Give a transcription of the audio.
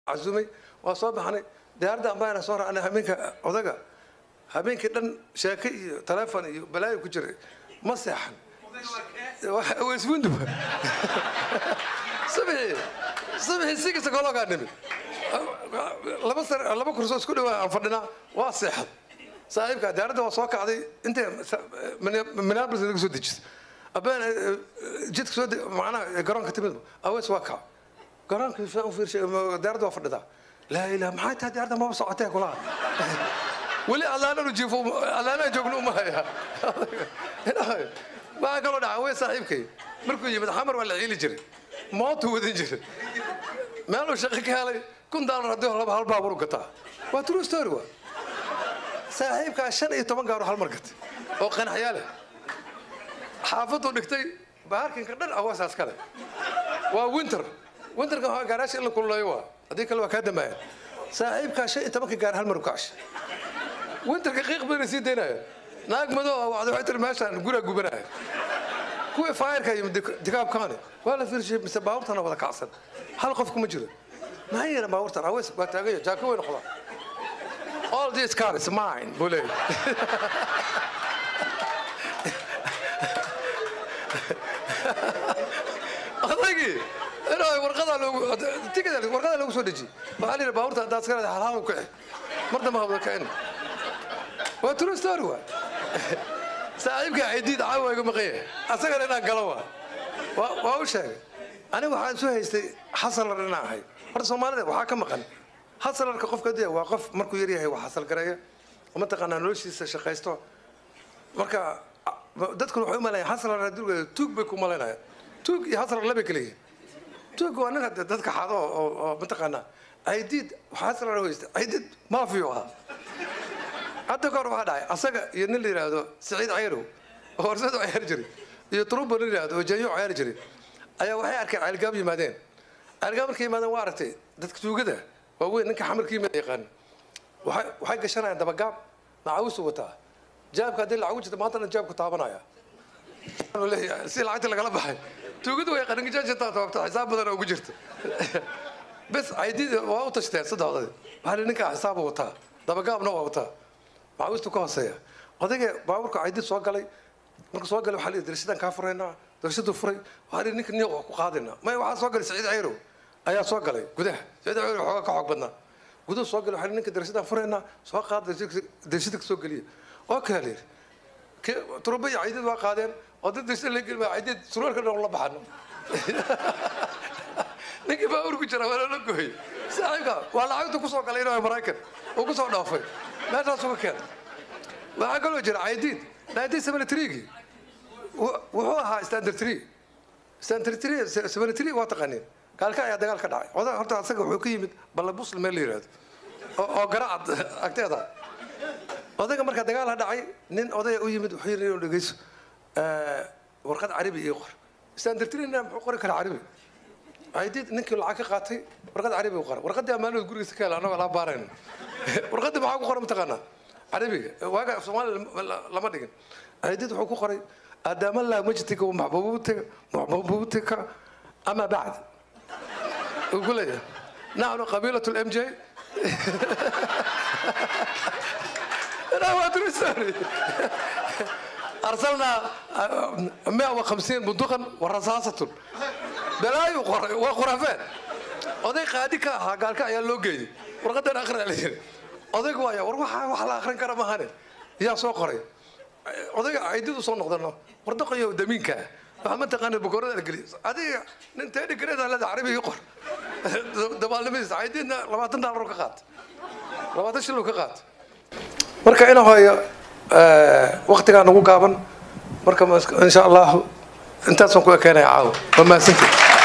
Casuumay, waa soo baxnay, diyaaradda ambaana soo raacnay. Habeenka odaga habeenkii dhan sheeke iyo taleefon iyo balaayo ku jiray, ma seexan, waa iswinduba. Subaxii 6 o'clock nimid, laba sar laba kursoo isku dhawaa aan fadhinaa, waa seexad saaxiibka. Diyaaradda waa soo kacday, intay Minneapolis naga soo dejisay, abeen jidka soo macnaha garoonka timid, Awees waa kac garoonka u fiirshay, diyaaradda waa fadhidaa. Laa ilaha, maxay tahay? Diyaaradda maba socotee kulaha. Weli allaananu jiifo, allaanaa joogno uma haya. Waxaa kaloo dhaca, Awees saaxiibkay markuu yimid Xamar waa la ciili jiray, mootuu wadan jiray. Meel uu shaqo ka helay, $1,000 haddii laba hal baabuur u gataa. Waa true story. Waa saaxiibkaa 15 gaaro hal mar gatay oo qanaxyaa leh, xaafaduu dhigtay, parking-ka dhan Awaasaas kale. Waa winter, winterka waxaa gaaraasha in la kululeeyo, waa haddii kale waa kaa dambaaya. Saaxiibkaa 15-ka gaar hal mar u kacshay, winterka qiiq badana sii daynaya. Naag madow ah wacda, waxay tiri meeshaan guraa gubanaya. Kuwii fire-ka yimid DeKalb County waa la fiirshay, mise baabuurtana wada kacsan, hal qof kuma jiro. Maxay yeelan baabuurtan? Awees waa taaganya, jaako weyn qabaa. "All this car is mine," buu leeyahay. Odaygii inuu warqadaa loogu tikid, warqadaa loogu soo dejiyey. Waxaa la yidhi baabuurta haddaad iska leedahay hal hal u kici, mar dambe hawda kicin. Waa true story. Waa saaxiibka Caydiid, caawa iga maqan yahay, asagana inaan galo waa u sheegay. Aniga waxaan isu haystay hustler inaan ahay. Horta Soomaalida waxaa ka maqan hustler-ka. Qofka dee waa qof markuu yar yahay wax hustle gareeya oo mataqaanaa noloshiisa shaqaysto. Marka dadkuna waxay u malaynayaan hustler haddii tuug bay ku malaynayaan. Tuug iyo hustler labay kala yihiin. Tuug waa nin hadde dadka xado oo mataqaanaa. Caydiid waxaa hustler haysta, Caydiid mafia ahaa. Hadda kahor waxaa dhacay asaga iyo nin la yidhaahdo Siciid Cayrow oo Horseed u ciyaari jiray iyo Trubo nin la yidhahdo oo Janyo ciyaari jiray ayaa waxay arkeen Ceelgaab yimaadeen. Ceelgaab markay yimaadeen, waa aragtay dadka tuugada waaweyn, ninka Xamarka yimid yaqaan, waxay gashanayaan dabagaab, macawisu wataa, jaabka haddii lacag u jirta maanta dhan jaabku taabanaya si lacagta lagala baxay. Tuugadu way yaqaan, ninka jaajintaa taabta, xisaab badan oo ugu jirta. Bes Caydiid waa u tashteen saddexdoodii. Waxaa la ninkaa xisaabu wataa, dabagaabna waa wataa, macawistu ka hooseeya. Odayga baabuurka Caydiid soo galay. Markuu soo galay waxaa la yidhi darashadaan kaa furaynaa. Darashaduu furay. Waxaa la yidhi ninka niyoq waa ku qaadaynaa. Maya, waxaa soo galay Siciid Cayrow ayaa soo galay gudaha. Siciid Cayrow xoogaa ka xoog badnaa, guduhu soo galay. Waxaa la yidhi ninka darashadaan furaynaa, soo qaad, darashada ka soo geliya. Okay, la yidhi. Turuba iyo Caydiid waa qaadeen oo dad darashada la geli, Caydiid surwaalka dhan la baxano. Ninkii baabuur ku jira waa lala gooyey. Saaxiibka waa lacagtu kusoo galay inuu Maraykan uu kusoo dhoofay, meeshaasuu ka keenay. Waxaa kaloo jira Caydiid 1973-gii wuxuu ahaa standard three, standard three, 73 waa taqaaniin. Gaalka ayaa dagaal ka dhacay. Oda horta asaga wuxuu ka yimid Ballabusl meel la yidhahdo oo Garacad agteeda. Odayga marka dagaal ha dhacay, nin odaya u yimid, wuxuu yidhi inuu dhegeyso, warqad Carabi ii qor. Standard three muxuu qori karaa Carabi? Caydiid ninkii lacag ka qaatay, warqad Carabi u qoray. Warqaddii ammaanadu gurigiisa ka hela, annagoo laa baarayno. Warqaddii maxaa ku qoran mataqaanaa? Carabiga waaga Af Soomaaliya lama dhigin. Caydiid wuxuu ku qoray "adaama laa majtika maxbuubutika maxbuubutika, ama bacd," uu ku leeyahay, "naxnu qabiilatu lMJ." Waa true story. "Arsalnaa 150 bunduqan wa rasaasatun." Balaayu qoray, waa khuraafeen. Oday qaadi ka ahaa gaalka ayaa loo geeyey. "Warqadan akhri," la yiri. Odaygu waaya, "War waxa wax la akhrin kara mahane, yaa soo qoray?" Odayga Caydidu soo noqdano, "Wardaqayo damiinka waxaa mataqaana bukoorada la geliy, adiga nin teedhi gareeda leeda, Carabi ii qor." Dabaalnimadiisa Caydiidna $20 ka qaat, 20 shilin ka qaat. Marka ina hooyo waktigaa nagu gaaban. Marka insha Allahu intaasaan ku ekeenaya caawa. Waa mahadsantihi.